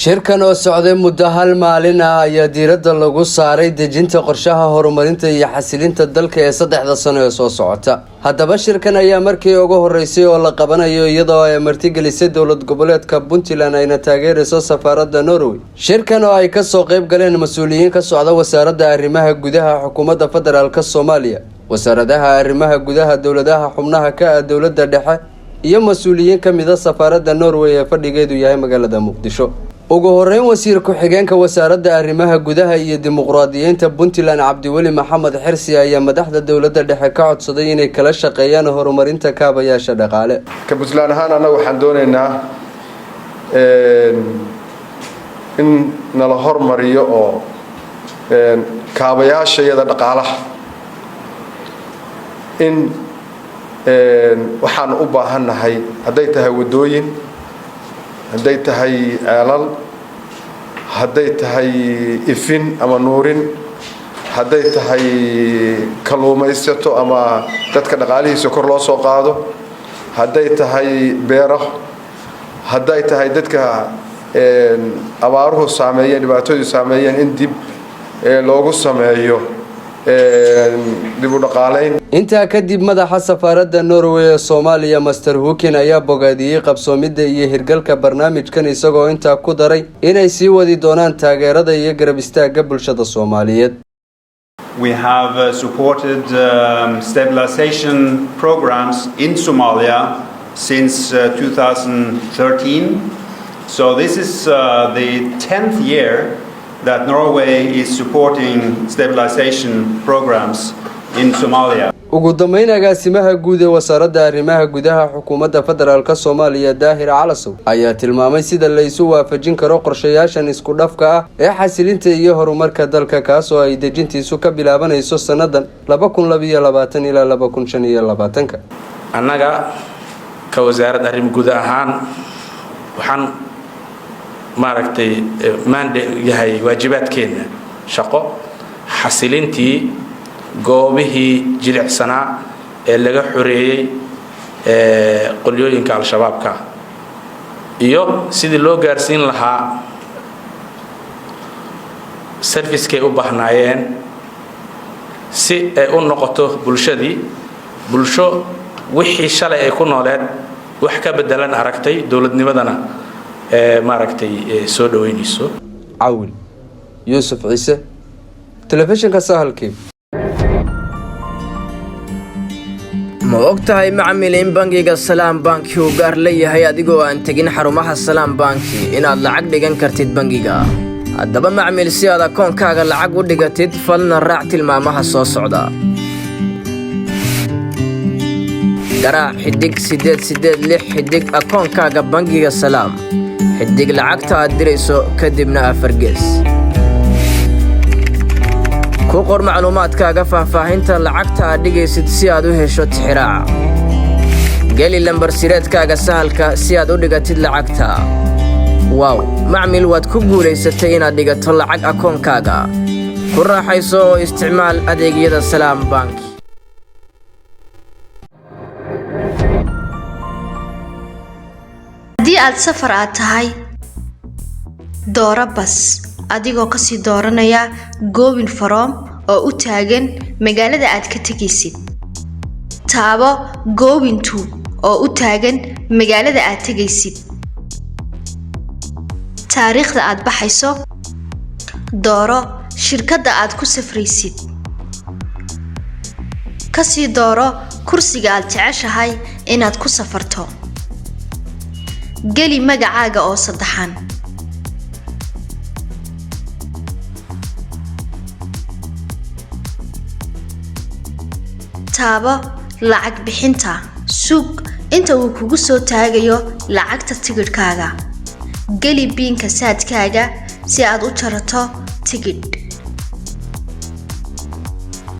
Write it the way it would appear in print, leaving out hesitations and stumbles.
Shirkan oo socday muddo hal maalin ah ayaa diiradda lagu saaray dejinta qorshaha horumarinta iyo xasilinta dalka ee 3da sano ee soo socota. Haddaba shirkan ayaa markii ugu horeysay oo la qabanayo, iyadoo ay martigelisay dowlad goboleedka Puntland, ayna taageerayso safaaradda Norway. Shirkan oo ay kasoo qeyb galeen mas-uuliyiin ka socda Wasaaradda Arrimaha Gudaha Xukuumadda Federaalka Soomaaliya, wasaaradaha arrimaha gudaha dowladaha xubnaha ka ah dowladda dhexe iyo mas-uuliyiin ka mid ah safaaradda Norway ee fadhigeedu yahay magaalada Muqdisho. Ugu horeyn, wasiir ku-xigeenka Wasaaradda Arrimaha Gudaha iyo Dimuqraadiyiinta Puntland, Cabdiweli Maxamed Xirsi, ayaa madaxda dowladda dhexe ka codsaday inay kala shaqeeyaan horumarinta kaabayaasha dhaqaale. Ka Puntland ahaan, annaga waxaan doonaynaa in nala hormariyo oo kaabayaasha iyada dhaqaalaha in waxaan u baahannahay, hadday tahay waddooyin, hadday tahay ceelal, hadday tahay ifin ama nuurin, hadday tahay kalluumaysato ama dadka dhaqaalihiisa kor loo soo qaado, hadday tahay beero, hadday tahay dadka abaaruhu saameeyeen, dhibaatoodu saameeyeen, in dib loogu sameeyo dib u dhaqaalayn. Intaa kadib, madaxa safaaradda Norway ee Soomaaliya, Mister Hukin, ayaa bogaadiyey qabsoomidda iyo hirgalka barnaamijkan, isagoo intaa ku daray inay sii wadi doonaan taageerada iyo garab istaagga bulshada Soomaaliyeed. We have supported stabilization programs in Somalia since 2013. So this is the 10th year that Norway is supporting stabilization programs in Somalia. Ugu dambeyn, agaasimaha guud ee Wasaaradda Arrimaha Gudaha Xukuumadda Federaalka Soomaaliya, Daahir Calasow, ayaa tilmaamay sida la isu waafajin karo qorshayaashan isku dhafka ah ee xasilinta iyo horumarka dalka, kaas oo ay dejintiisu ka bilaabanayso sannadan 2022 ilaa 2025-ka. Annaga ka wasaarad arrim guud ahaan, waxaan maaragtay maande yahay waajibaadkeenna shaqo xasilintii goobihii jilicsanaa ee laga xoreeyey qolyooyinka Al-Shabaabka iyo sidii loo gaarsiin lahaa service-kay u baahnaayeen, si ay u noqoto bulshadii bulsho wixii shalay ay ku nooleed wax ka bedelan aragtay, dowladnimadana ee maaragtay soo dhaweynayso. Cawil Yuusuf Ciise, telefishinka Sahalkii. Ma og tahay, macmil, in bangiga Salaam Banki uu gaar leeyahay, adigoo aan tegin xarumaha Salaam Banki inaad lacag dhigan kartid bangiga? Haddaba macmil, si aad akoonkaaga lacag u dhigatid, falna raac tilmaamaha soo socda. Garaac *886# akoonkaaga bangiga Salaam, xidig lacagta aad dirayso, kadibna afar gees. Ku qor macluumaadkaaga faahfaahinta lacagta aad dhigaysid si aad u hesho tixiraaca. Geli lambar sireedkaaga Sahalka si aad u dhigatid lacagta. Wow, macmil, waad ku guulaysatay inaad dhigato lacag akoonkaaga. Ku raaxayso oo isticmaal adeegyada Salaam Bank. Haddii aad safar aad tahay, dooro bas adigoo kasii dooranaya going from oo u taagan magaalada aad ka tegaysid. Taabo going to oo u taagan magaalada aad tegaysid. Taariikhda aad baxayso. Dooro shirkadda aad ku safraysid. Kasii dooro kursiga aad jeceshahay inaad ku safarto. Geli magacaaga oo saddexan. Taabo lacag bixinta. Sug inta uu kugu soo taagayo lacagta tigidhkaaga. Geli PIN-ka Saadkaaga si aad u jarato tigidh.